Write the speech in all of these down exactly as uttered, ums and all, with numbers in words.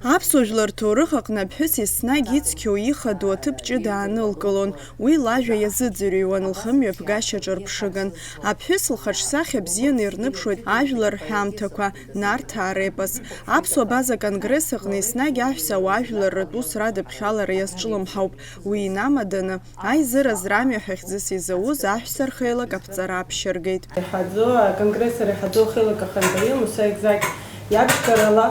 Аԥсуа жәлар рҭоурых аҟны аԥҳәыс еснагь ицқьоу ихадоу аҭыԥ ҷыда аанылкылон. Уи лажәа иазыӡырҩуан, лхымҩаԥгашьа ҿырԥшыган. Аԥҳәыс лхаҿсахьа бзианы ирныԥшуеит ажәлар рҳәамҭақәа, Нарҭаа репос. Аԥсуа База Конгресс аҟны еснагь аҳәса ауаажәлар ртәы усра адыԥхьалара иазҿлымҳауп. Уи инамаданы, Аизыразра амҩа ҳәа хьӡыс изауз аҳәса рхеилак аԥҵара аԥшьыргеит. Иҳаӡо, аконгресс иҳаӡо ахеилак ахантәаҩы Муса Егзақь иаԥшьгарала,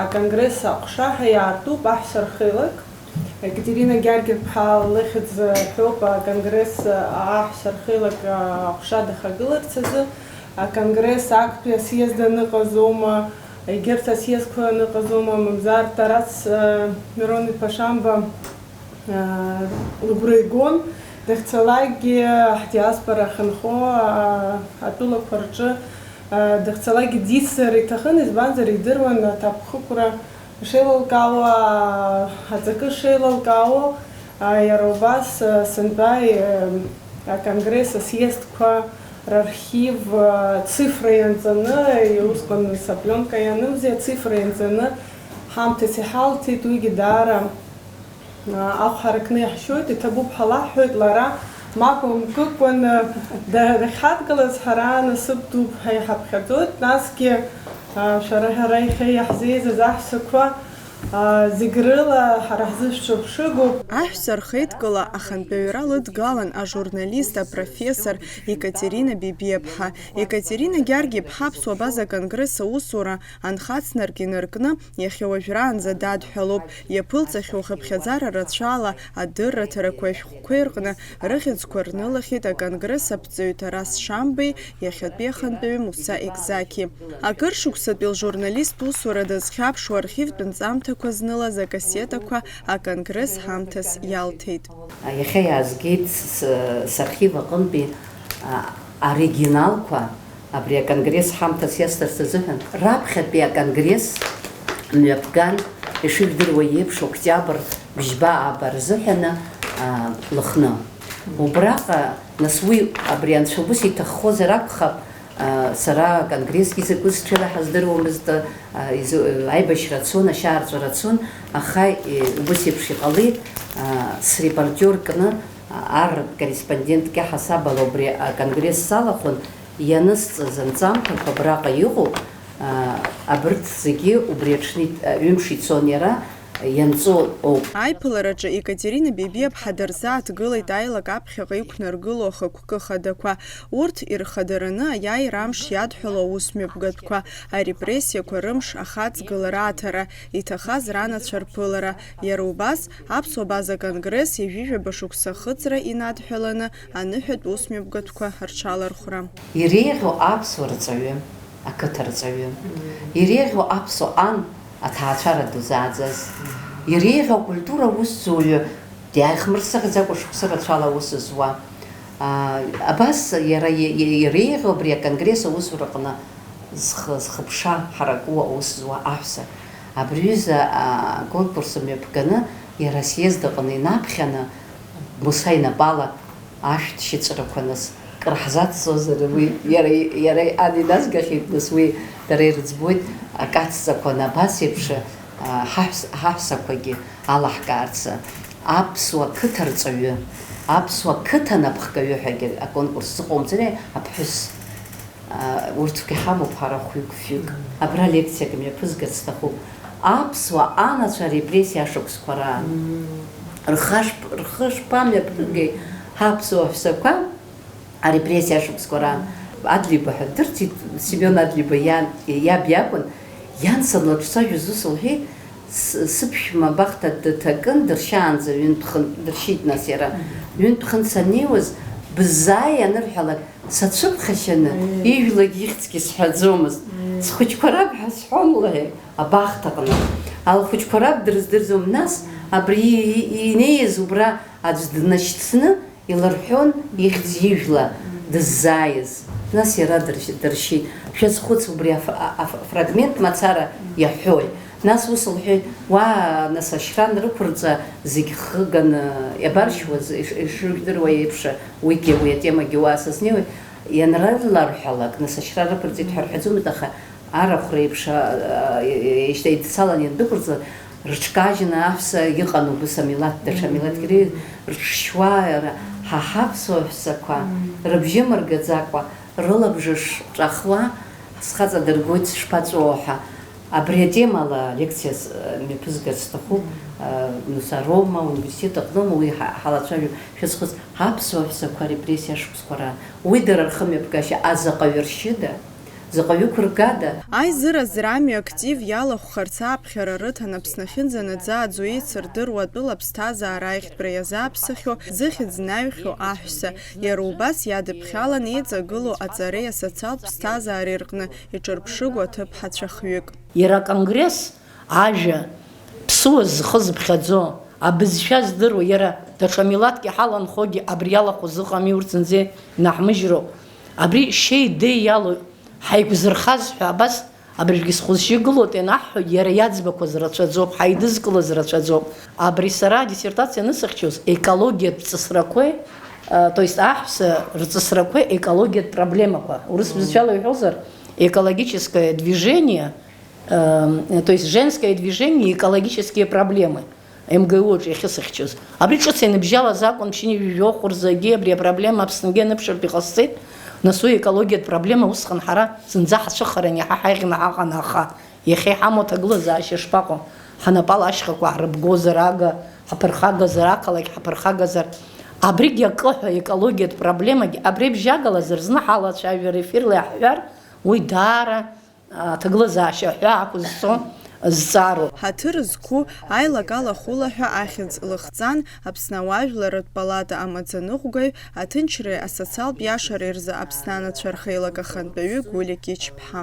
аконгресс аҟәша ҳәа иаартуп аҳәса рхеилак. Екатерина Георги-иԥҳа лыхьӡ ҳәоуп аконгресс аҳәса рхеилак аҟәша дахагыларц азы. Аконгресс актәи асъезд аныҟазоума, егьырҭ асъездқәа аныҟазоума, мамзар Тарас, э, Мирон-иԥа Шамба лыгәра игон, дахьцалакгьы ҳдиаспора ахьынхо, а, атәылақәа рҿы, а, дахьцалакгьы дицзар иҭахын, избанзар, идыруан аҭакԥхықәра шеилылкаауа, а, аҵакы шеилылкаауа, а, иара убас, а, сынтәа, а, аконгресс асъездқәа рархив, а, цифра ианҵаны, усҟан сапленка ианымзи, ацифра ианҵаны ҳамҭас иҳалҭеит, уигьы даара Ахә ҳаракны иаҳшьоит, иҭабуп ҳәа лаҳҳәоит лара, мап мкыкәан, да-, дахьҳадгылаз ҳара насыԥ дуп ҳәа иҳаԥхьаӡоит, насгьы, а, шәара ҳара иахьа иаҳзеизаз аҳәсақәа, а, зегь рыла ҳара ҳзы шәҽыԥшыгоуп. Аҳәса рхеидкыла ахантәаҩра лыдгалан ажурналист, апрофессор Екатерина Бебиаԥҳа. Екатерина Георги-иԥҳа Аԥсуа База Конгресс аусура анхацнарк инаркны, Иахьа уажәраанӡа дадҳәалоуп, иаԥылҵахьоу хыԥхьаӡара рацәала адырраҭарақәеи ашәҟәқәеи рҟны рыхьӡқәа рнылахьеит аконгресс аԥҵаҩ Тарас Шамбеи иахьатәи ахантәаҩы Муса Егзақьи. Акыр шықәсатәи лжурналисттә усура дазхьаԥшуа архивтә нҵамҭақәа знылаз акассетақәа аконгресс ҳамҭас иалҭеит. Иахьа иаазгеит с-, с-, сархив аҟынтәи, а, оригиналқәа. Абри аконгресс ҳамҭас иасҭарц азыҳәан, раԥхьатәи аконгресс мҩаԥган, ишыжәдыруа еиԥш, октиабр бжьба ааба рзыҳәаны, аа, Лыхны. Убраҟа, нас, уи, абри анцәа убыс иҭаххозар акәхап, аа, сара аконгрессгьы закәыз сцәыра ҳаздыруамызт, аа, изы-, аибашьра цон, ашьаарҵәыра цон, аха, е, убыс еиԥш иҟалеит, аа, срепортиор кны, аа, ар корреспондентк иаҳасабала убри аконгресс салахәын, Ианысҵаз анҵамҭақәа абраҟа иҟоуп, аа, абырҭ зегьы убри аҽны ит-, ҩымш ицон иара, ианҵоу ауп. Аиԥылараҿы Екатерина Бебиаԥҳа дырзааҭгылеит аилак аԥхьаҟа иқәнаргылоу ахықәкы хадақәа. Урҭ ирхадараны аиааира амш иадҳәалоу аусмҩаԥгатәқәа, арепрессиақәа рымш ахаҵгылара аҭара, иҭахаз ранацәа рԥылара, иара убас Аԥсуа База Конгресс ҩажәижәаба шықәса ахыҵра инадҳәаланы аныҳәатә усмҩаԥгатәқәа рҽалархәра. Иреиӷьу аԥсуа рҵаҩы, ақыҭа рҵаҩы. Иреиӷьу аԥсуа ан, аҭаацәара ду зааӡаз. Иреиӷьу акультура аусзуҩы, диааихмырсыӷьӡакәа шықәса рацәала аус зуа. Аа, абас иара и-, и-, иреиӷьу абри аконгресс аусураҟны зхы-, зхыԥша ҳаракыу аус зуа аҳәса. Абри ҩыза, аа, аконкурс мҩаԥганы, иара асъезд аҟны инаԥхьаны, Муса инапала ашәҭ шьыҵәрақәа нас кыр ҳзацҵозар, уи иара, иара ан иназгахьеит, нас уи дара ирыӡбуеит, акаҵҵақәа абас еиԥш, аа, ҳаҳәс-, ҳаҳәсақәагьы алаҳкаарц. Аԥсуа қыҭа рҵаҩы, аԥсуа қыҭа напхгаҩы ҳәагьы аконкурс зыҟоумҵари, аԥҳәыс. Аа, урҭгьы ҳамоуп ҳара хәҩык-фҩык. Абра лекциак мҩаԥызгарц сҭахуп. Аԥсуа анацәа арепрессиа ашықәсқәа раан. Рхы шԥ-, рхы шԥамҩаԥыргеи ҳаԥсуа ҳәсақәа арепрессиа ашықәсқәа раан? Адлеиба ҳәа дырҭеит, Семион Адлеиба иан, иаб иакәын. Иан санлаҿцәажәоз ус лҳәеит, С-, сыԥшәма абахҭа дҭакын, дыршьаанӡа ҩынтә-хынтә, дыршьит нас иара. Ҩынтә-хынтә саннеиуаз, быззааи анырҳәалак, сацәыԥхашьаны, ижәлагь ихьӡгьы сҳәаӡомызт. Схәыҷқәа раб ҳәа сҳәон лҳәеит, абахҭаҟны. Лхәыҷқәа раб дрыздырӡом, нас абри и-, и-, инеиз убра аӡә днашьцны, Илырҳәон ихьӡ ижәла дыззааиз. Нас иара дыршь-, дыршьит. Шәазхәыц, убри аф-, а-, аф-, афрагмент мацара иаҳәои? Нас ус лҳәеит, уаа, нас ашьра анрықәырҵа, зегь хыганы иабаршьуаз, иш-, ишыжәдыруа еиԥш, уигьы, уи атемагьы уа сазнеиуеит. Ианрыларҳәалак, нас ашьра рықәырҵеит ҳәа рҳәаӡомызт, аха арахә реиԥш, а, а, ишьҭеидцалан иандәықәырҵа, Рыҽкажьны аҳәса иҟан убыс амилаҭ, даҽа милаҭк ры-, рыҽшьуа, ра-, ҳа ҳаԥсуа ҳәсақәа рыбжьы мыргаӡакәа, рылабжыш ҿахуа, схаҵа дыргоит сышԥаҵәуо ҳәа. Абри атемала лекциа с-, мҩаԥызгарц сҭахуп, э, Нусароума, университет аҟноума, уи ҳа-, ҳалацәажәо шәазхәыц, аԥсуа ҳәсақәа арепрессиа ашықәсқәа раан. Уи дара рхымҩаԥгашьа азаҟаҩы ршьыда? Заҟаҩы ықәыргада? Аизыразра амҩа актив иалахәхарц аԥхьара рыҭан Аԥсны ахьынӡанаӡааӡо еицырдыруа атәыла аԥсҭазаара аихтәра иазааԥсахьоу, зыхьӡ наҩхьоу аҳәса, иара убас иадыԥхьалан еиҵагылоу аҵареи асоциалтә ԥсҭазаареи рҟны иҿырԥшыгоу аҭыԥҳацәа хҩык. Иара аконгресс ажәа, ԥсуа зхы зыԥхьаӡо, абызшәа здыруа, иара даҽа милаҭк иҳаланхогьы абри иалахәыз ыҟами, урҭ зынӡа инаҳмыжьроуп. Абри шьеи деи иалоу ҳаиқәзырхаз ҳәа абас абыржәгьы схәы-сжьы гылоит ианаҳҳәо, иара иаӡбақәаз рацәаӡоуп, ҳаидызкылаз рацәаӡоуп. Абри сара адиссертациа анысыхьчоз, екологиатә ҵысрақәеи, э, то есть аҳәса рҵысрақәеи екологиатә проблемақәа, урыс бызшәала иҳәозар, экологическое движение, э, то есть женское движение, экологические проблемы. М Г У аҿы иахьысыхьчоз. Абри ҿыц ианыбжьалаз акәын, ԥшьынҩажәи жәохә рзы абри апроблема Аԥсныгьы аныԥшыртә иҟасҵеит. Нас уи аекологиатә проблема усҟан ҳара зынӡа ҳацәыхаран иаҳа ҳаиӷьны ҳаҟан, аха иахьа иҳамоу аҭагылазаашьа шԥаҟоу? Ҳанапала ашьхақәа ҳрыбгозар ага, ҳаԥырхагазар, ақалақь ҳаԥырхагазар. Абригь акы ҳәа аекологиатә проблемагь абри абжьагалазар зны ҳалацәажәар, ефирла иаҳҳәар, уи даара аҭагылазаашьа ҳәа ақәызҵо зҵаароуп. Ҳаҭыр зқәу аилак алахәыла ҳәа ахьӡ лыхҵан, Аԥсны ауаажәларратә палата амаӡаныҟәгаҩ, аҭынчреи асоциалтә иашареи рзы Аԥсны анацәа рхеилак ахантәаҩы Гулиа Кьычԥҳа.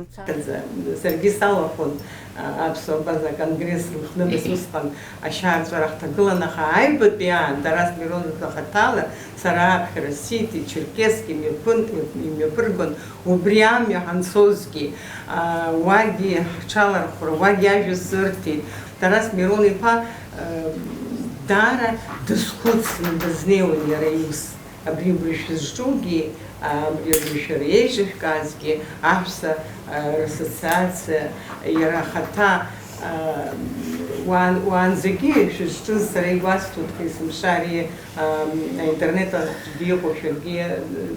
Саргьы салахәын, а, аԥсуа база аконгресс рыхнымыз усҟан ашьаарҵәара ҳҭагылан, аха аҩбатәи аан Тарас Мирон-иԥа хаҭала сара аԥхьара сиҭеит, Черкесск имҩаԥын-, имҩаԥыргон, убри амҩа ҳанцозгьы, а, уагьы ҳҽалархәра, уагьы ажәа сырҭеит. Тарас Мирон-иԥа, а, даара дызхәыцны дызнеиуан иара иус. Абри, убри шәызҿугьы, абри, абри шәара еиҿышәкаазгьы, аҳәса, а, рассоциациа, иара ахаҭа, а, уаан-, уаанӡагьы шәызҿыз сара игәасҭоит, ҳәа есымша ари, а, аинтернет аҿгьы иҟоу шәаргьы,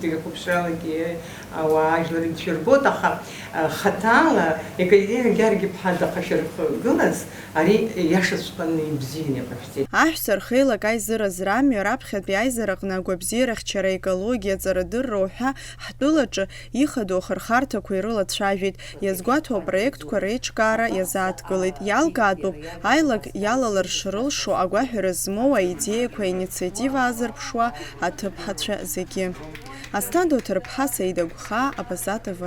телехәаԥшралагьы ауаа ажәлар идшәырбоит, аха, а, хаҭала Екатерина Георги-иԥҳа дахьышәаргылаз, ари иашаҵәҟьаны ибзианы иҟашәҵеит. Аҳәса рхеилак аизыразра амҩа раԥхьатәи аизараҟны агәабзиарахьчара, аекологиа, аҵарадырра уҳәа ҳтәылаҿы ихадоу ахырхарҭақәа ирылацәажәеит, иазгәаҭоу апроектқәа реиҿкаара иазааҭгылеит. Иалкаатәуп, аилак иалалар шрылшо агәаҳәара змоу аидеиақәа аинициатива аазырԥшуа аҭыԥҳацәа зегьы. Асҭанда Оҭырԥҳа, Саида Гәхаа, Абаза Т В.